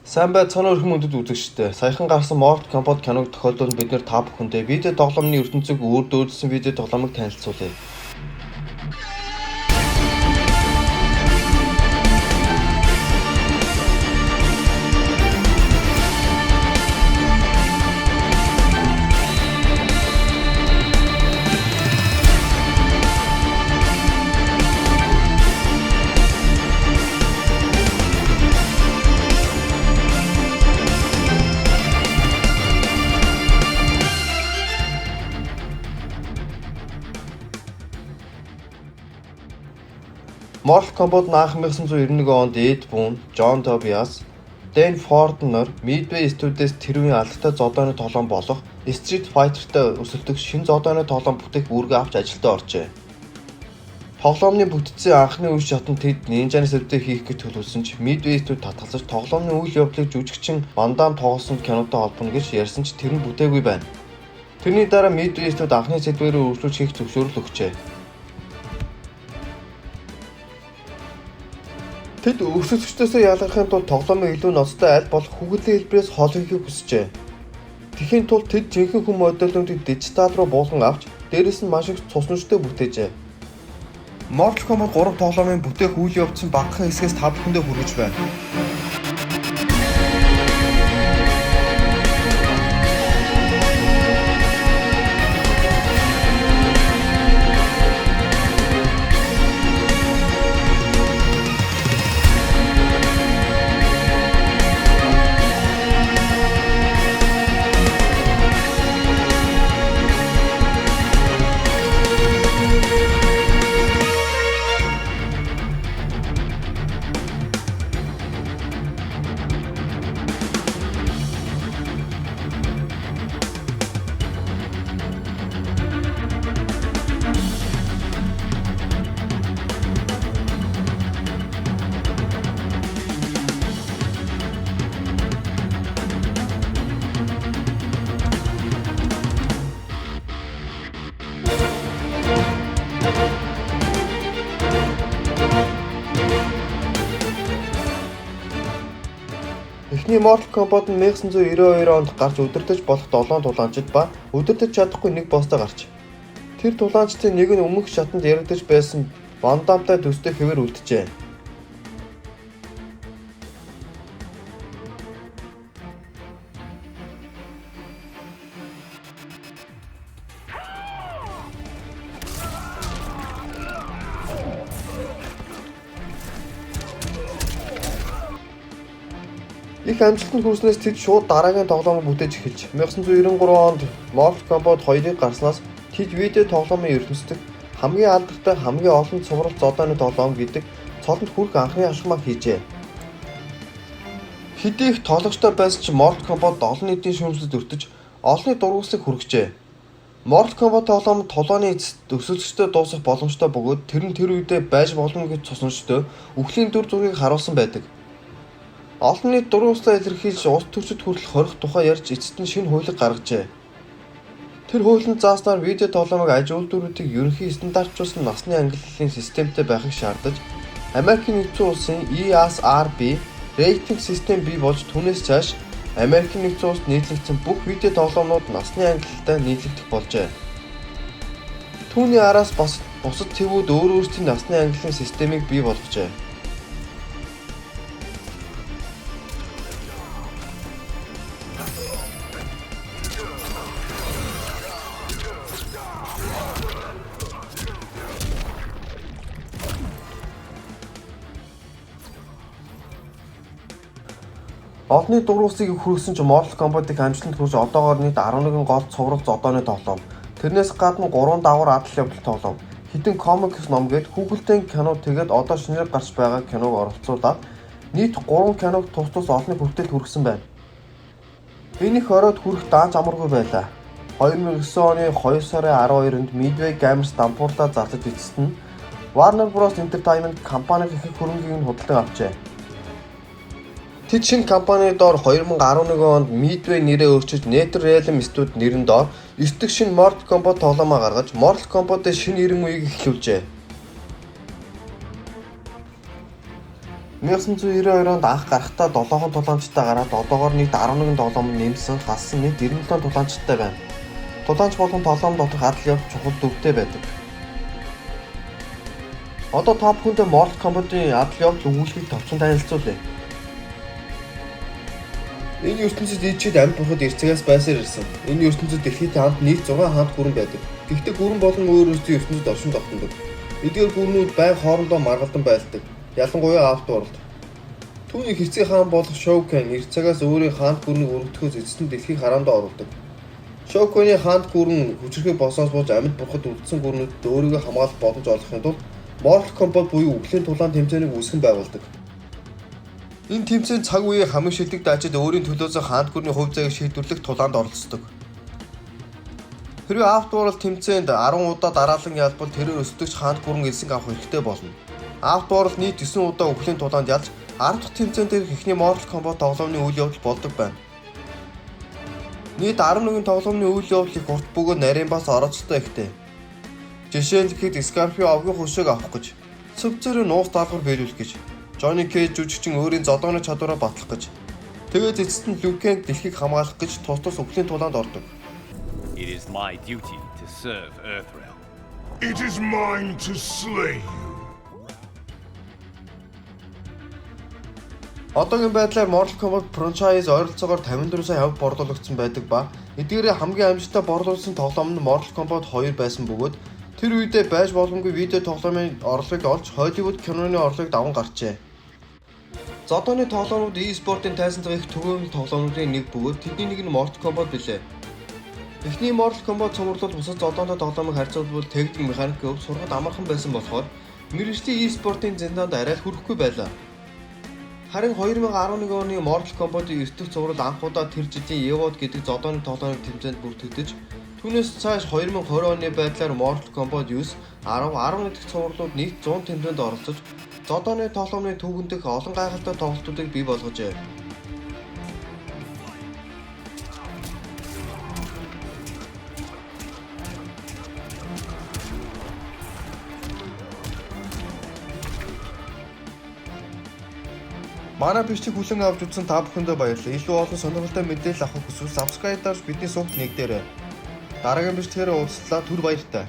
Сайн байцгаана уу эрхэм хүндэт үзэгчдээ. Саяхан гарсан Mortal Kombat киног тохиолдвол бид нэр та бүхэндээ видео тоглоомны ертөнцийг өөр дөөрлсөн видео тоглоомыг танилцуулъя. Mortal Kombat нь анх 1991 онд Ed Boon, John Tobias, Dan Fortner Midway Studios тэрвийн алдартай зодооны тоглоом болох Street Fighter-тай өрсөлдөх шинэ зодооны тоглоом бүтээх үүргээ авч ажилдаа оржээ. Тоглоомны бүтцийн анхны үе шатанд тэд нинжаны сэвтээ хийх гэж төлөвлөсөн ч Midway Studio татгалзаж тоглоомны үйл явдлыг жүжигчин Ван Дам тоглосон кинотой холбоно гэж ярьсан ч тэр нь бүтээгүй байна. Тэрний дараа Midway Studio анхны сэдвээрээ өөрчлөлт хийх зөвшөөрөл өгчээ. Тэд өрсөлдөгчдөөсөө ялгархын тулд тоглоомыг илүү ноцтой аль болох хүүхэлдэйн хэлбэрээс хол хийхийг хүсжээ. Тэгэхийн тулд тэд жинхэнэ хүн модельнуудыг дижитал руу буулган авч дээрээс нь маш их цус нүжтэй бүтээжээ. Mortal Kombat 3 тоглоомын бүтээх үйл явцын багахан хэсгээс та бүхэндээ хүргэж байна. Эхний Mortal Kombat нь 1992 онд гарч удирдаж болох 7 тулаанчид ба удирдаж чадахгүй нэг босстой гарч. Тэр тулаанчдын нэг нь өмнөх шатанд яригдаж байсан Ван Дамтай төстэй хэвээр үлджээ. Их амжилтанд хүрснээс тэд шууд дараагийн тоглоомоо бүтээж эхэлж 1993 онд Mortal Kombat 2-ыг гарснаас тэд видео тоглоомын ертөнцийн хамгийн алдартай хамгийн олон цуврал зодооны тоглоом гэдэг цолонд хүрэх анхны алхмаа хийжээ. Хэдий их тоглогчтой байсан ч Mortal Kombat олон нийтийн шүүмжлэлд өртөж олонний дургүйцлийг хүргэжээ. Mortal Kombat тоглоом тулааны эцэст өрсөлдөгчтэй дуусах боломжтой бөгөөд тэр нь тэр үедээ байж болно гэж цусночтой үхлийн дүр зургийг харуулсан байдаг. Олон нийт дургүйцлээ илэрхийлж улс төрчид хүртэл хорих тухай ярьж эцэст нь шинэ хуулийг гаргажээ. Тэр хуулинд зааснаар видео тоглоомыг аж үйлдвэрүүдийг ерөнхий стандартжуулсан насны ангиллалын системтэй байхыг шаардаж, Америкийн нэгдсэн улсын ESRB рейтинг систем бий болж түүнээс цааш Америкийн нэгдсэн улсад нийтлэгдсэн бүх видео тоглоомнууд насны ангиллалтай нийтлэгдэх болжээ. Түүний араас бас бусад тэвүүд өөр өөрсдийн насны ангиллалын системийг бий болгожээ. Олонний дургүйцлийг хүргэсэн ч Mortal Kombat-ыг амжилтанд хүрч одоогоор нийт 11 гол цуврал зодооны тоглоом. Тэрнээс гадна 3 дагавар адал явдал тоглоом, хэдэн комикс ном гээд хүүхэлдэйн кино тэгээд одоо шинээр гарч байгаа киног оролцуулаад нийт 3 киног тус тус олонний хүртэл хүргэсэн байна. Энэ их оройд хүрэх даанч амаргүй байлаа. 2009 оны 2 сарын 12-нд Midway Games дампуурлаа зарлаж эцэст нь Warner Bros Entertainment компанийн ихэнх хөрөнгийг нь худалдан авчээ. Тэд шинэ компани доор 2011 онд Midway нэрээ өөрчилж NetherRealm Studio нэрэн доор 9 дахь шинэ Mortal Kombat тоглоомоо гаргаж Mortal Kombat-ын шинэ 90 үеийг эхлүүлжээ. 1992 онд анх гарахдаа 7 тулаанчтай гараад одоогоор нийт 11 тоглоом нэмсэн, халсан нийт 97 тулаанчтай байна. Тулаанч болгон тоглоом доторх адал явдал чухал дүртэй байдаг. Одоо та бүхэндээ Mortal Kombat-ын адал явдал өгүүлбэрийг товчхон танилцуулъя. Энэ ертөнцид ичээд амьд бурхад эрт цагаас байсаар ирсэн. Энэ ертөнцид дэлхийтэй хамт нийт 6 хаант гүрэн байдаг. Гэхдээ гүрэн болон өөр өөрсдийн ертөнцид оршин тогтнодог. Эдгээр гүрнүүд байнга хоорондоо маргалдан байлдаг. Ялангуяа Outworld. Түүний хэрцгий хаан болох Shao Kahn эрт цагаас өөрийн хаант гүрнийг өргөдөхөөс эцэст нь дэлхийг хараандаа оруулдаг. Shao Kahn-ы хаант гүрэн хүчирхэг болсноос болж амьд бурхад үлдсэн гүрнүүдэд өөрийгөө хамгаалах боломж олгохын тулд Mortal Kombat буюу үхлийн тулаан тэмцээнийг үүсгэн байгуулдаг. Энэ тэмцээн цаг үеийн хамгийн шилдэг дайчид өөрийн төлөөсөө хаант гүрний хувь заяаг шийдвэрлэх тулаанд оролцдог. Хэрвээ Outworld тэмцээнд 10 удаа дараалан ялбал тэрээр өрсөлдөгч хаант гүрэн элсэнг авах эрхтэй болно. Outworld нийт 9 удаа үхлийн тулаанд ялж 10 дахь тэмцээн дээр эхний Mortal Kombat тоглоомны үйл явдал болдог байна. Нийт 11 тоглоомны үйл явдал их урт бөгөөд нарийн бас орооцолтой ихтэй. Жишээ нь гэхэд Scorpion овгийн хөшөөг авах гэж, Sub-Zero нууц даалгавар биелүүлэх гэж, Johnny Cage жүжигчин өөрийн зодооны чадвараа батлах гэж, тэгээд эцэст нь Liu Kang дэлхийг хамгаалах гэж тус тус үхлийн тулаанд ордог. It is my duty to serve Earthrealm. It is mine to slay you. Одоогийн байдлаар Mortal Kombat franchise ойролцоогоор 54 сая хувь борлуулагдсан байдаг ба эдгээрээ хамгийн амжилттай борлуулсан тоглоом нь Mortal Kombat 2 байсан бөгөөд тэр үедээ байж боломгүй видео тоглоомын орлогыг олж Hollywood киноны орлогыг даван гарчээ. Зодооны тоглоомнууд e-спортын тайзан их түгээмэл тоглоомнуудын нэг бөгөөд тэдний нэг нь Mortal Kombat билээ. Эхний Mortal Kombat цуврал бусад зодоотой тоглоомыг харьцуулбал техник механикийн хувьд сурахад амархан байсан болохоор мэргэжлийн e-спортын зэндаанд арай л хүрэхгүй байлаа. Харин 2011 оны Mortal Kombat-ын 9 дэх цуврал анх удаа тэр жилийн Evo гэдэг зодооны тоглоомын тэмцээнд бүртгэгдэж, түүнээс цааш 2020 оны байдлаар Mortal Kombat 9, 10, 11 дэх цувралууд нийт 100 тэмцээнд оролцож, зодооны тоглоомны түүхэн дэх олон гайхалтай тоглолтуудыг бий болгожээ. Манай бичлэг хүлээн авч үзсэн та бүхэндээ баярлалаа. Илүү олон сонирхолтой мэдээлэл авах хүсвэл subscribe дарж бидний сувагт нэгдээрэй. Дараагийн бичлэгээр уулзлаа, түр баяртай.